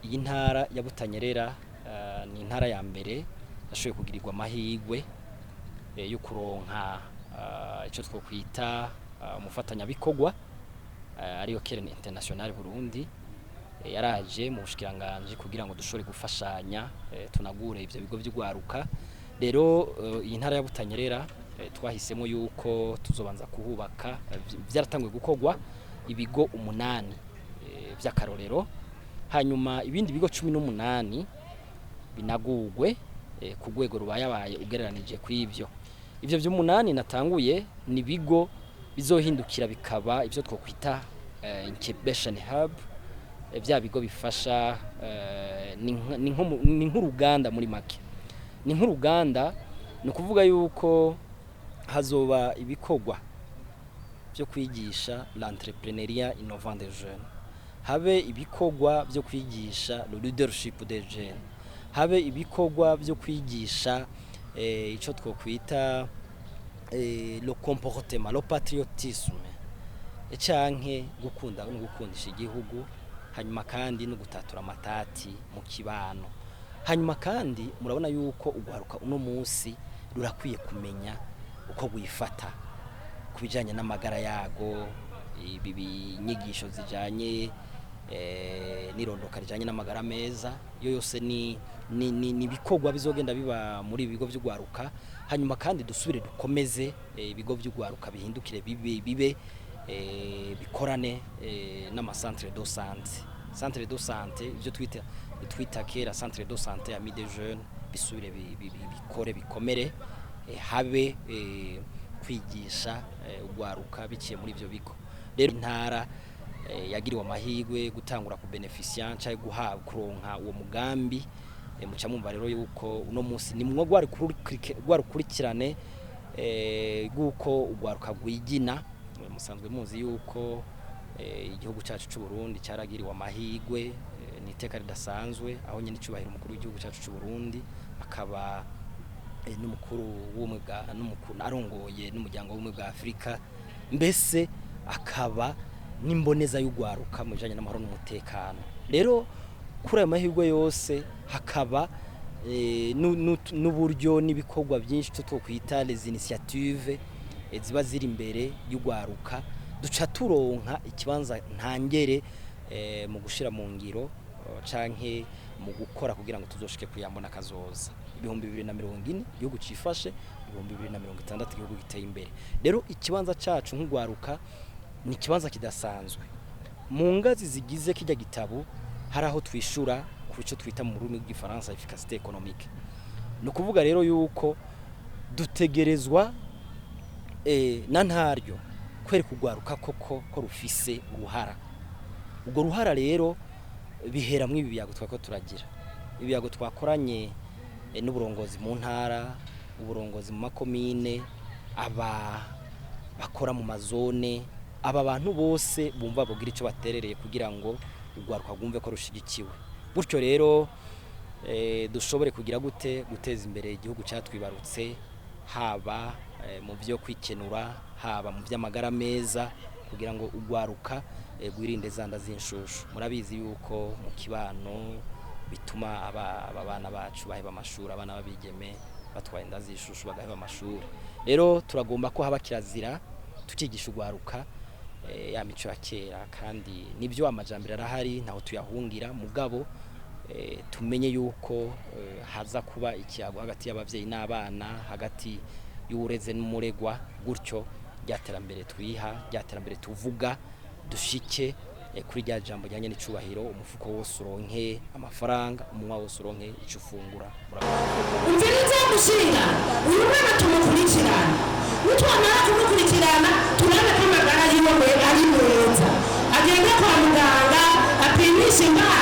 Iyi ntara ya Butanyerera ni intara ya mbere yashoboye kugirirwa amahirwe yo kuronka ico twokwita umufatanyabikorwa, ariyo Keren International Burundi. Yaraje mu bushikiranganji kugira ngo dushobore gufashanya, tunagure ivyo bigo vy'ugwaruka. Rero iyi ntara ya Butanyerera, twahisemo yuko tuzobanza kuhubaka, vyaratanguye gukorwa, ibigo 8 vy'akarorero, hanyuma ibindi bigo 18 binagurwe ku rwego rubayabaye ugereranije kw'ivyo. Ivyo vy'umunani natanguye ni ibigo bizohindukira bikaba ivyo twokwita incubation hub, vya bigo bifasha, ni nk'uruganda, muri make ni nk'uruganda. Ni ukuvuga yuko hazoba ibikorwa byo kwigisha l'entrepreneuriat innovant des jeunes, habe ibikorwa byo kwigisha le leadership des jeunes, habe ibikorwa byo kwigisha ico twokwita le comportement, le patriotisme, canke gukunda no gukundisha igihugu, hanyuma kandi no gutatura amatati mu kibano. Hanyuma kandi murabona yuko ugwaruka uno munsi rurakwiye kumenya uko rwifata ku bijanye n'amagara yago, ibi binyigisho zijanye n'irondoka rijanye n'amagara meza. Iyo yose ni ibikorwa bizogenda biba muri ibi bigo vy'ugwaruka. Hanyuma kandi dusubire dukomeze ibigo vy'ugwaruka bihindukire bibe bikorane n'ama centre de santé, centre de santé ivyo twita kera centre de santé ami des jeunes, bisubire bikore, bikomere, habe kwigisha ugwaruka biciye muri ivyo bigo. Rero intara yagiriwe amahirwe gutangura ku bénéficier canke guhabwa, kuronka uwo mugambi. Muca mumva rero yuko uno munsi ni mwo rwa rukurikirane rw'uko ugwaruka rwigina. Musanzwe muzi yuko igihugu cyacu cy'u Burundi cyaragiriwe amahirwe, ni iteka ridasanzwe aho nyine icubahiro umukuru w'igihugu cyacu cy'u Burundi akaba n'umukuru w'ubumwe bwa n'umukuru arongoye n'umuryango w'ubumwe bwa Afurika, mbese akaba n'imboneza y'ugwaruka mu bijanye n'amahoro n'umutekano. Rero kuri ayo mahirwe yose hakaba n'uburyo n'ibikorwa byinshi cyo twokwita les initiatives ziba ziri imbere y'ugwaruka, duca turonka ikibanza ntangere mu gushira mu ngiro canke mu gukora kugira ngo tuzoshike kuyambona kazoza 2040 igihugu cifashe, 2060 igihugu giteye imbere. Rero ikibanza cacu nk'ugwaruka ni ikibanza kidasanzwe. Mu ngazi zigize kijya gitabo hari aho twishura ku cyo twita mu rurimi rw'Igifaransa efficacité économique. Ni ukuvuga rero yuko dutegerezwa na ntaryo kwereka ugwaruka koko ko rufise uruhara. Urwo ruhara rero bihera mu ibi biyago twako turagira, ibiyago twakoranye n'uburongozi mu ntara, uburongozi mu makomine, aba bakora mu mazone, aba bantu bose bumva bogira icyo baterereye kugira ngo urwaruka rwumve ko rushigikiwe. Gutyo rero dushobore kugira gute guteza imbere igihugu cyatwibarutse, haba mu byo kwikenura, haba mu by'amagara meza, kugira ngo ugwaruka rwirinde za nda z'inshushu. Murabizi yuko mu kibano bituma aba bana bacu baheba amashuri, abana b'abigeme batwaye inda z'ishushu bagaheba amashuri. Rero turagomba ko haba kirazira, tukigisha ugwaruka ya mico ya kera. Kandi nibyo, amajambere arahari, ntaho tuyahungira, mugabo tumenye yuko haza kuba ikiyago hagati y'abavyeyi n'abana, hagati y'uwureze n'umuregwa. Gutyo rya terambere twiha, rya terambere tuvuga, dushike kuri rya jambo ryanye n'icubahiro, umufuko wose uronke amafaranga, umunwa wose uronke ico ufungura. Murakoze. Umviriza mushinga, uyu mwana tumukurikirana, nitwamara kumukurikirana turabe ko amagara yiwe ari meza, agende kwa muganga apimishe indwara.